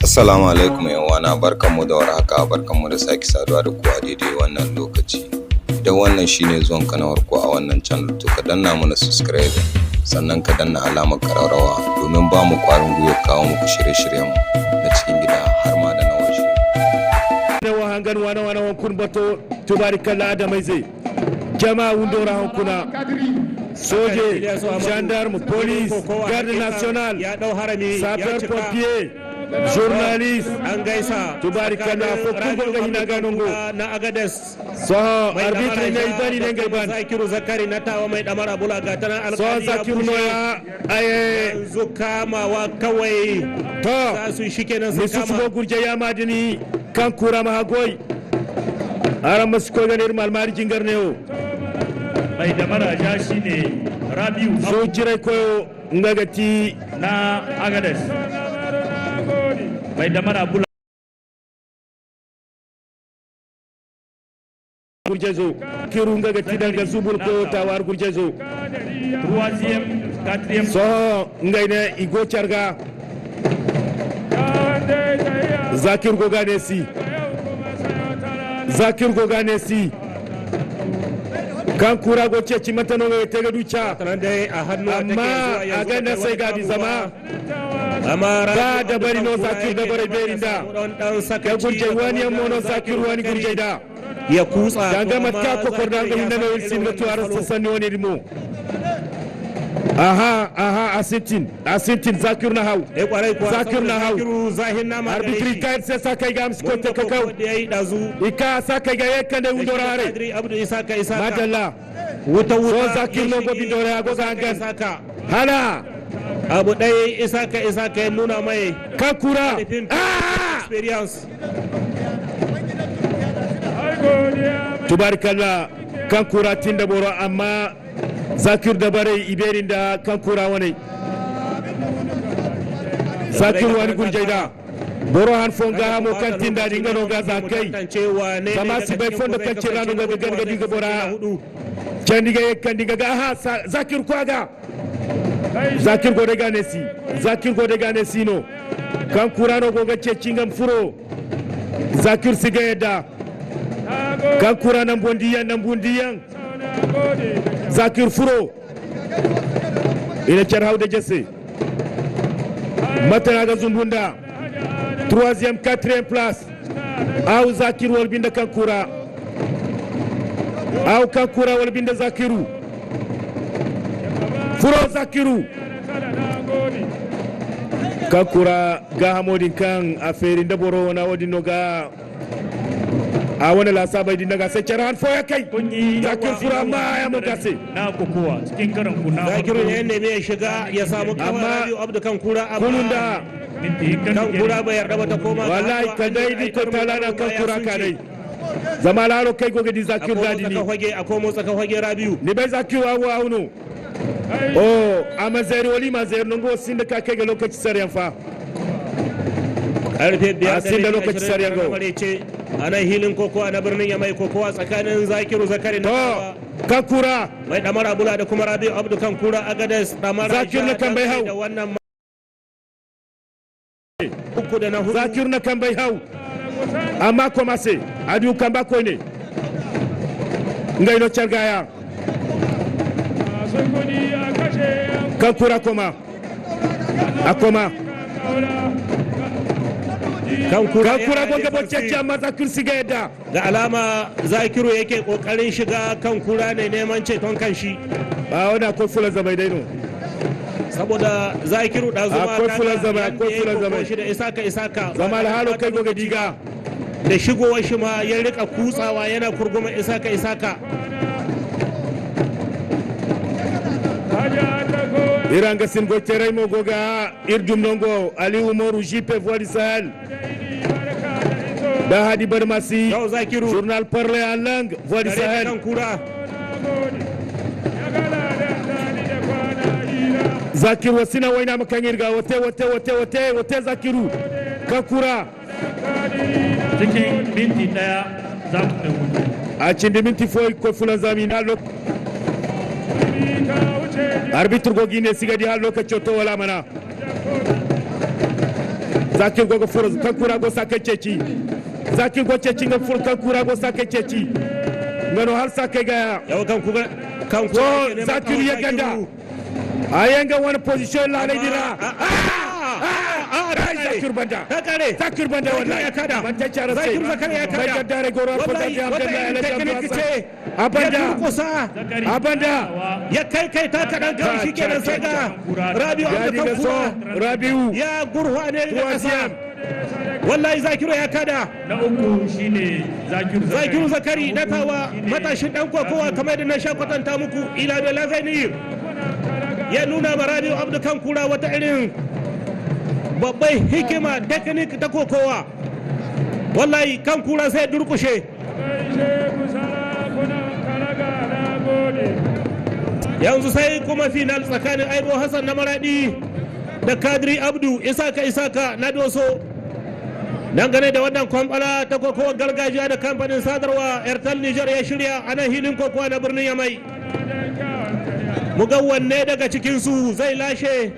Assalamu alaikum 'yan uwana, barkanmu da warhaka, barkanmu da sake saduwa da ku a daidai wannan lokaci. Idan wannan shine zuwan ka na farko a wannan channel, to ka danna mana subscribe, sannan ka danna alamar ƙararrawa domin ba mu ƙwarin gwiwa kawo muku shirye-shiryenmu na cikin gida har ma da na waje. Wa hangan wana wana wankun bato tubarikalla adamaize jama wundora hankuna soje, gendarme, police, garde nationale, ya dau harami ya sapeur cika pompier, journaliste. An gaisa. Tubarikalla fo kulgo ga hina ganongo. Na Agades. So mai arbitre damara ne bari ne ngai ban. Zakiru Zakari na Tawa mai damara bula ga tana so alƙali ya Zakiru bushe. Noya aye. Yanzu kamawa kawai to za su shi kenan ni sun susugo kama. Gurje yamadini kan kurama ha goy aran masu ganir malmari jingar ne o. Mai damara ja shine Rabiu. So jirai koyo ngagati. Na Agades, mai damara bula. Gurjezo kiru ngagati danga zubul ko tawar gurjezo. Troisième, quatrième. So ngayne igo carga Zakir gogane si Zakir gogane si kan kura go ceci matano ngai tega duca. Sanan dai a hannu take amma zuwa yanzu a ganda ba sai kai gadi wani zama. Amma Ba Rabiu da bari no Abdu Zakir da yake bari neman ya berinda. samu dan dan Ga sakaci gurje daga wani wajen ammono Zakir wani Zakari. Gurje da Ya kutsa danga to amma matka kokor Zakiru danga ya hinna saka no irin sin to wannan aran salo. Sanni woni mo aha aha asintin asintin Zakir na hau. Eh, kwarai kuwa. Zakir na Saboda hau. Zakiru zahin nama gare Arbitri shi. kayit sai sa kai ga amsi ko Mun te ga kakau. koko da yayi dazu. Ika sa kai ga yakande Da shi da wundora hare. Kadri Abdu Isaka Isaka. Madalla. Wuta wuta. So Zakir ya no go shige bindore ya go Isaka gangan. Isaka. Hala. Abu ɗaya Isaka Isaka ya nuna mai Kakura. karfin Ah! experience. Tubarkalla kankura tinda boro amma Zakir da bare iberin da kankura wani Zakir wani gurjaida boro han fonga hamo kan tinda dinga no ga zakai. Zama si bai fondo kan ce ranu ga ganga diga bora. Candiga ye kandiga ga aha Zakir kwaga Zakir gode gane si Zakir gode gane sino kankura no goga ce cingam furo Zakir siga yadda kankura nan bondiyan nan bondiyan Zakir furo ina cer hawde jesse matanaga zumbunda troisième, quatrième place aw Zakir wol binda kankura aw kankura wol binda Zakiru furo Zakiru kankura ga hamodin kan a feri boro wona wodin no ga a wani lasa bai dinga sai cer han foya kai. Kun yi Zakir furo amma ya mo gase. Na kokowa cikin karan ku na Zakiru farko. ne ya nemi ya shiga ya samu kawai Amma Rabiu Abdu kan kura amma kununda Minti kan kan kura bai yarda ba ta koma ga wallahi hannu, ka an dai yi di ko aikar talana mutum kan ya kura sunce. ka dai zama lalo kai goge di A Zakir komo dadi tsaka ni fage, a komo tsaka fage, Rabiu. Ni bai Zakiru awu awuno o ama zeri wali ma zeri nongo sinda ka kai ga lokaci saryan fa. Karfe 5 A da sin da minti lokaci 25 saryan na go. maraice a nan hilin kokowa na birnin Yamai, kokowa tsakanin Zakiru Zakari na to Tawa kakura. mai damara bula da kuma Rabiu Abdu kan kura Agades damara Zakiru na kan bai hau. Da wannan uku da na hudu. Zakiru na kan bai hau amma commencé adu kan ba koy ne ngai no cargaya kankura koma a koma. Kan kura Kankura yana gonga bo defensive. cecce amma Zakiru siga yadda. Ga alama Zakiru yake kokarin shiga kan kura ne neman ceton kanshi. Ba wani akwai fulan zamai dai no. Saboda Zakiru da zuma Akwai fulan zama, akwai fulan zama. shi da Isaka Isaka zama alhalo kai goge diga. Da shigowar shi ma ya rika kutsawa yana kurguma Isaka Isaka. Iranga sin go teray mo goga irdum nongo Ali Umaru JP Voix du Sahel da Hadi Barmasi. Yau Zakiru journal parlé en langue Voix du gare da Sahel. kan kura. Zakiru wasina waina makangirga wote wote wote wote wote Zakiru kakura. Cikin minti 1 za ku kai hutu. A cindi minti foy ko fulan zami na lok arbitre go gine sigadi ha lokaci to wala mana. Zakir goga furo, Kankura go sake ceci. Zakir go ceci nga furo, Kankura go sake ceci ngano har sake ga. Yau kan kura, kan kura To, yake neman Zakiru kawo ya ganda. Zakiru. Ayanga wani position la dira. A Ai, Zakir banda. Ta kare. Zakir banda Zakiru wallahi. ya kada. Man ta cara sai. Zakiru Zakari ya kada. Mai gaddare goro ko Wallahi, da wata Abdullahi irin Alhaji technique Abdul ce. Hassan. Abanda. Ya durkusa. Zakari Abanda. Ya kai kai ta kaɗan kawai shi kenan, sai ga Rabiu Ya Abdu diga kan so kura Rabiu. ya gurhwane da ƙasa. Troisième. Wallahi Zakiru ya kada. Na uku shine Zakiru Zakari. Zakiru Zakari na Tawa, matashin dan kokowa, kamar da na sha kwatanta muku, ila da l'avenir. Ya nuna ma Rabiu Abdu kan kura wata irin babban hikima, technique ta kokowa. Wallahi kan kura sai durkushe. Yanzu sai kuma final tsakanin Aibo Hassan na Maradi da Kadri Abdu Isaka Isaka na Doso. Dangane da wannan kwamfala ta kokowar gargajiya da kamfanin sadarwa Airtel Niger ya shirya a nan hilin kokowa na birnin Yamai, mu ga wanne daga cikinsu zai lashe.